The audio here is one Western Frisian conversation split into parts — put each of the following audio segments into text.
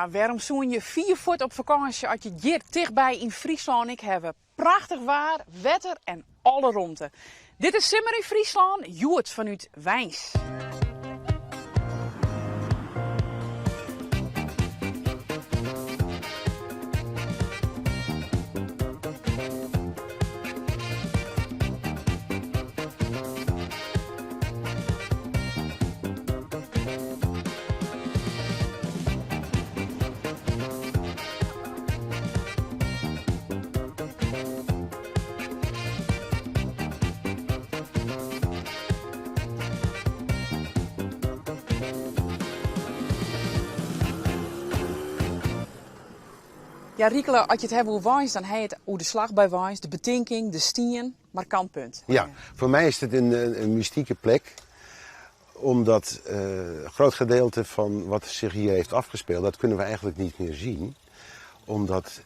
Ja, wêrom soene je fier fuort op fakânsje as je it hjir tichtby yn Fryslân ek hawwe? Prachtich waar, wetter en alle romte. Dit is Simmer yn Fryslân, hjoed fanút Wyns. Ja, Riekele, as je it hawwe oer Wyns, dan ha je it oer de slach by Wyns, de betinking, de stien, mar kantpunt. Ja, foar my is dit in mystike plek. Omdat een groot gedeelte van wat zich hier heeft afgespeeld, dat kunnen we eigenlijk niet meer zien. Omdat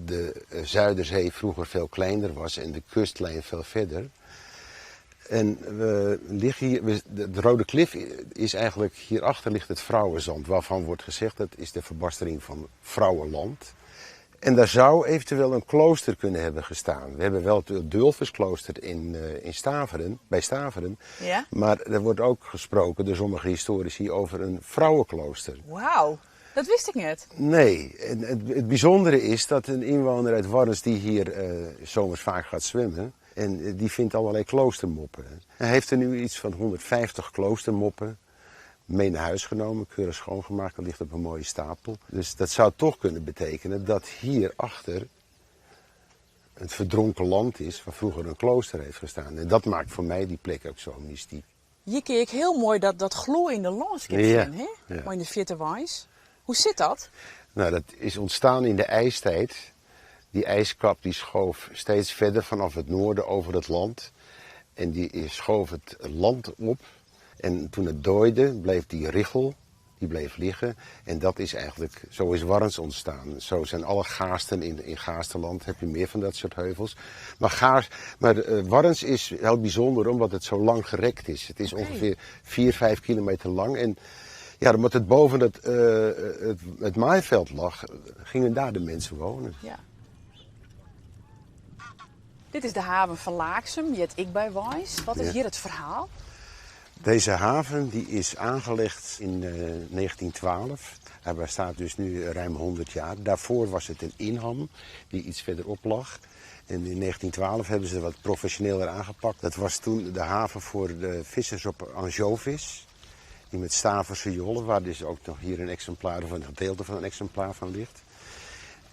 de Zuiderzee vroeger veel kleiner was en de kustlijn veel verder. En we liggen hier, we, de Rode Klif is eigenlijk, hierachter ligt het Vrouwenzand, waarvan wordt gezegd dat is de verbastering van Vrouwenland. En daar zou eventueel een klooster kunnen hebben gestaan. We hebben wel het Odulfusklooster in, eh, in Staveren, bij Staveren. Ja? Maar er wordt ook gesproken door sommige historici over een vrouwenklooster. Wauw, dat wist ik net. Nee, en het, het bijzondere is dat een inwoner uit Warns die hier eh, zomers vaak gaat zwemmen, en eh, die vindt allerlei kloostermoppen. Hij heeft er nu iets van 150 kloostermoppen mee naar huis genomen, keurig schoongemaakt, dat ligt op een mooie stapel. Dus dat zou toch kunnen betekenen dat hierachter het verdronken land is waar vroeger een klooster heeft gestaan. En dat maakt voor mij die plek ook zo mystiek. Hjir kin ik hiel moai dat, dat gloeiende lânskip Ja, sjen, hè? ja. Moai yn de fierte Wyns. Hoe sit dat? Nou, dat is ontstaan in de ijstijd. Die ijskap die schoof steeds verder vanaf het noorden over het land. En die schoof het land op. En toen het dooide, bleef die richel, die bleef liggen. En dat is eigenlijk, zo is Warns ontstaan. Zo zijn alle gaasten in, in Gaasterland, heb je meer van dat soort heuvels. Maar, Gaas, maar eh, Warns is heel bijzonder omdat het zo lang gerekt is. Het is Oké. ongeveer 4, 5 kilometer lang. En ja, omdat het boven het, eh, het, het maaiveld lag, gingen daar de mensen wonen. Ja. Dit is de haven fan Laaksum, heart ek by Wyns. Wat is Ja. hjir it ferhaal? Deze haven die is aangelegd in eh, 1912. Hij bestaat dus nu ruim 100 jaar. Daarvoor was het een inham die iets verderop lag. En in 1912 hebben ze wat professioneler aangepakt. Dat was toen de haven voor de vissers op ansjovis. Die met Staverse jollen, waar dus ook nog hier een exemplaar of een gedeelte van een exemplaar van ligt.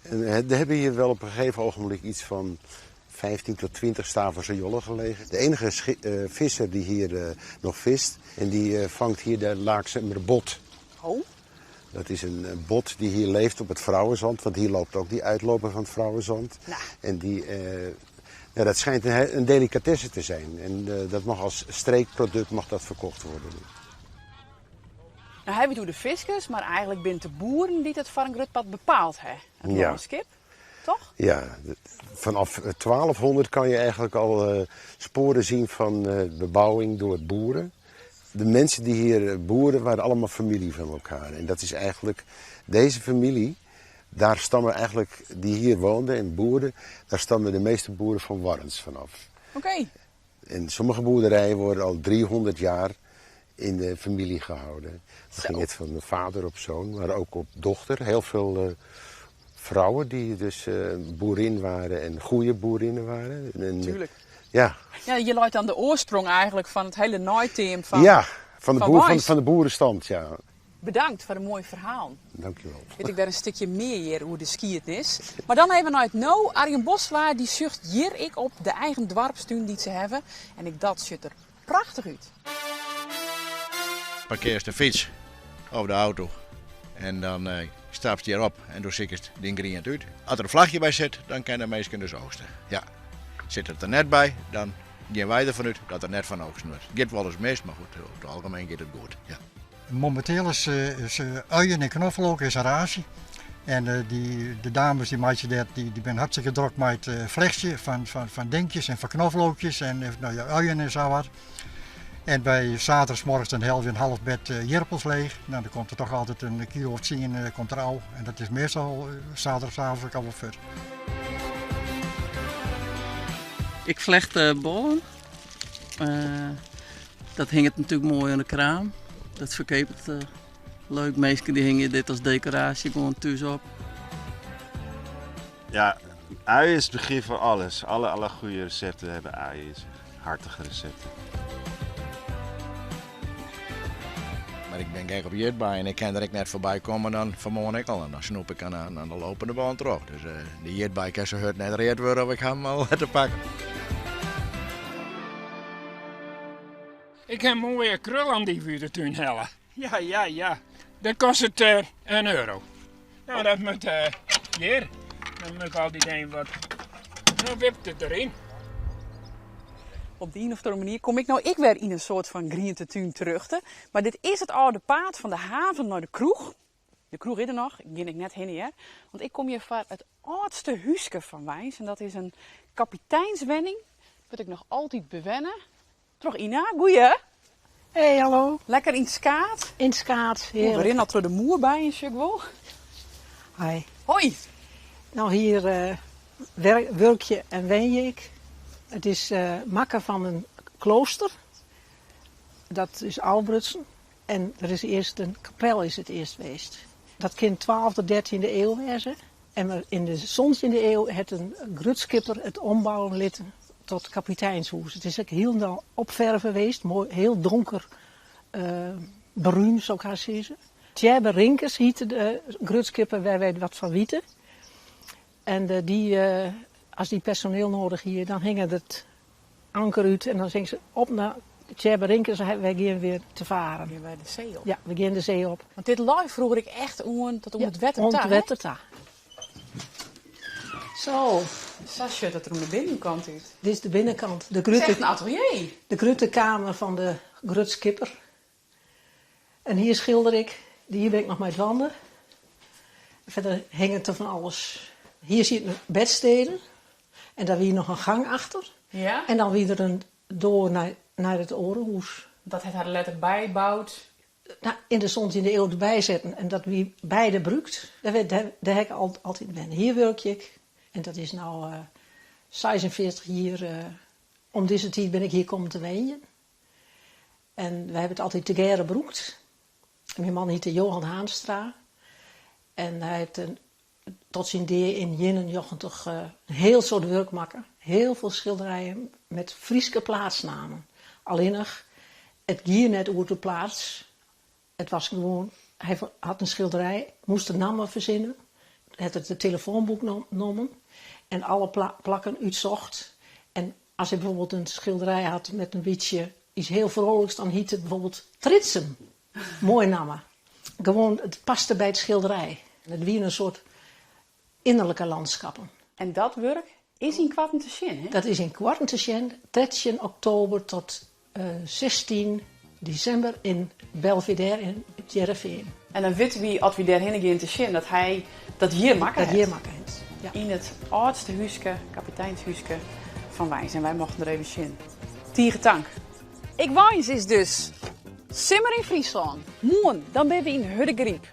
En eh, er hebben hier wel op een gegeven ogenblik iets van 15 tot 20 Staverse jollen gelegen. De enige eh, visser die hier eh, nog vist, en die vangt hier de Laaksumer bot. Oh, Dat is een bot die hier leeft op het Vrouwenzand, want hier loopt ook die uitloper van het Vrouwenzand. Nou. En die, ja, dat schijnt een, een delicatesse te zijn. En dat mag als streekproduct mag dat verkocht worden. Nou hawwe wy it oer de fiskers, mar eigentlik binne it de boeren dy't it foar in grut part bepaald ha. It Ja. lânskip, toch? Ja, vanaf 1200 kan je eigenlijk al eh, sporen zien van eh, bebouwing door boeren. De mensen die hier eh, boeren waren allemaal familie van elkaar. En dat is eigenlijk deze familie, daar stammen eigenlijk, die hier woonden en boeren, daar stammen de meeste boeren van Warns vanaf. Oké. En sommige boerderijen worden al 300 jaar in de familie gehouden. Dan Zo. ging het van de vader op zoon, maar ook op dochter. Heel veel eh, vrouwen die dus eh, boerin waren en goede boerinnen waren. En, Tuurlijk. Ja, Ja, je leit dan de oarsprong eigentlik fan it hiele neiteam fan. ja van, de fan boer, van, Wyns. van de boerenstand, ja. Bedankt foar in moai ferhaal. Dankjewel. Wit ik wer in stikje mear hjir oer de skiednis. Mar dan even nei it no. Arjen Bosla dy sjocht hjir ek op de eigen doarpstún dy't se hawwe. En ek dat sjocht der prachtich út. Parkearst de fyts of de auto en dan eh, stapst hjir op en do sikkest dyn griente út. As der in flachje by sit, dan kinne de minsken dus oogste. Ja, sit it der net by, dan gean wy derfan út dat der net fan oogsten wurdt. Giet wolris mis, mar goed, oer it algemien giet it goed. Ja. Mominteel is, eh, is eh, uien en knoflook is in raazje. En eh, dy, de dames dy meitsje dêr, dy, dy binne hartstikke drok mei it flechtsjen fan, fan, fan dinkjes en fan knoflookjes en nou ja, uien en sa wat. En by saterdeismorgens dan helje we in half bed jirpels leech. Nou, dan komt der toch altyd in kilo of 10 komt der ôf. En dat is meastal saterdeisavond ek al wol fuort. Ik flecht bollen. Dat hinget natuerlik moai oan de kraam. Dat ferkeapet leuk. Minsken dy hingje dit as dekoraasje gewoan thús op. Ja, ui is het begin van alles. Alle, alle goede recepten hebben ui in zich. Hartige recepten. Mar ik bin gek op ierdbeien en ik kin der ek net foarby komme, dan fanmoarn ek al. En dan snoep ik oan de lopende bân troch. Dus de ierdbei kin sa hurd net read wurde of ik ha him al te pakken. Ik ha in moaie krullandyf út de tún helle. Ja, ja, ja. Dat kostet in euro. Nou, dat moat hjir. Dan moat ik altyd even wat. Dan wipt it deryn. Op de ien of oare manier kom ik no ek wer yn in soart fan grientetún terjochte. Mar dit is it âlde paad fan de haven nei de kroech. De kroech is der noch, gean ik net hinne hear. Want ik kom hjir foar it âldste húske fan Weins en dat is in kapiteinswenning. Wurdt ek noch altyd bewenne troch Ina. Goeie! Hey, hallo. Lekker yn it skaad. Yn it skaad, We hearlik. rinne al troch de moer by en sjoch ik wol. Hoi. Hoi! Nou, hier wurkje en wenje ik. It is makke fan in klooster. Dat is ôfbrutsen. En der is earst in kapel is it earst west. Dat kin twaalfde, dertiende ieu wêze. En yn de santjinde ieu hat in grutskipper it ombouwen litten tot kapiteinshûs. It is ek hielendal opferve west, moai, hiel donker brún, soe ik hast sizze. Tjebbe Rinkes hiette de grutskipper wêr wy wat fan witte. En dy, as dy personeel nedich hie, dan hing er it anker út en dan seinen se op nei Tjebbe Rinkes, wy gean wer te faren. Gean wy de see op? Ja, we gean de see op. Want dit lei froeger ek echt oan tot oan it wetter ta, Oan it wetter ta. Zo. Sa sjocht it der oan de binnenkant út. Dit is de binnenkant. De Het is grutte, echt in atelier. De grutte kamer fan de grutskipper. En hier schilder ik. Hier bin ik noch mei dwaande. Fierder hinget der fan alles. Hier siet in bedsteden en dêr wie noch in gang achter. Ja. En dan wie der in doar nei it oare hûs. Dat hat har letter byboud? Nou, yn de santjinde ieu derby setten en dat wie beide brûkt. Dêr, dêr, dêr ha ik altyd wenne. Hier wurkje ik en dat is no 46 jier. Om dizze tiid bin ik hjir kommen te wenjen. En wy hawwe it altyd tegearre brûkt. Myn man hiette Johan Haanstra en hy hat tot syn dea yn 91 in hiel soad wurk makke. Hiel folle skilderijen met Fryske plaatsnammen. Allinnich, it gie net oer de plaats. It was gewoan, hy hat in skilderij, moast de namme fersinne, hat it telefoanboek nommen en alle plakken útsocht. En as hy bijvoorbeeld in skilderij hat met in bytsje iets hiel vrolijks, dan hiet it bijvoorbeeld Tritsum. Moai namme. Gewoan, it paste by it skilderij. It wiene in soart ynnerlike lânskappen. En dat wurk is ynkoarten te sjen, hè? Dat is ynkoarten te sjen, 13 oktober tot 16 desimber yn Belvédère yn It Hearrenfean. En dan witte wy, as wy dêrhinne gean te sjen, dat hy dat hjir makke Dat hat. hjir makke hat, ja. Yn it âldste húske, kapiteinshúske fan Weins. En wy mochten der even sjen. Tige tank. Ek Weins is dus simmer yn Fryslân. Moarn, dan binne we yn Hurdegaryp.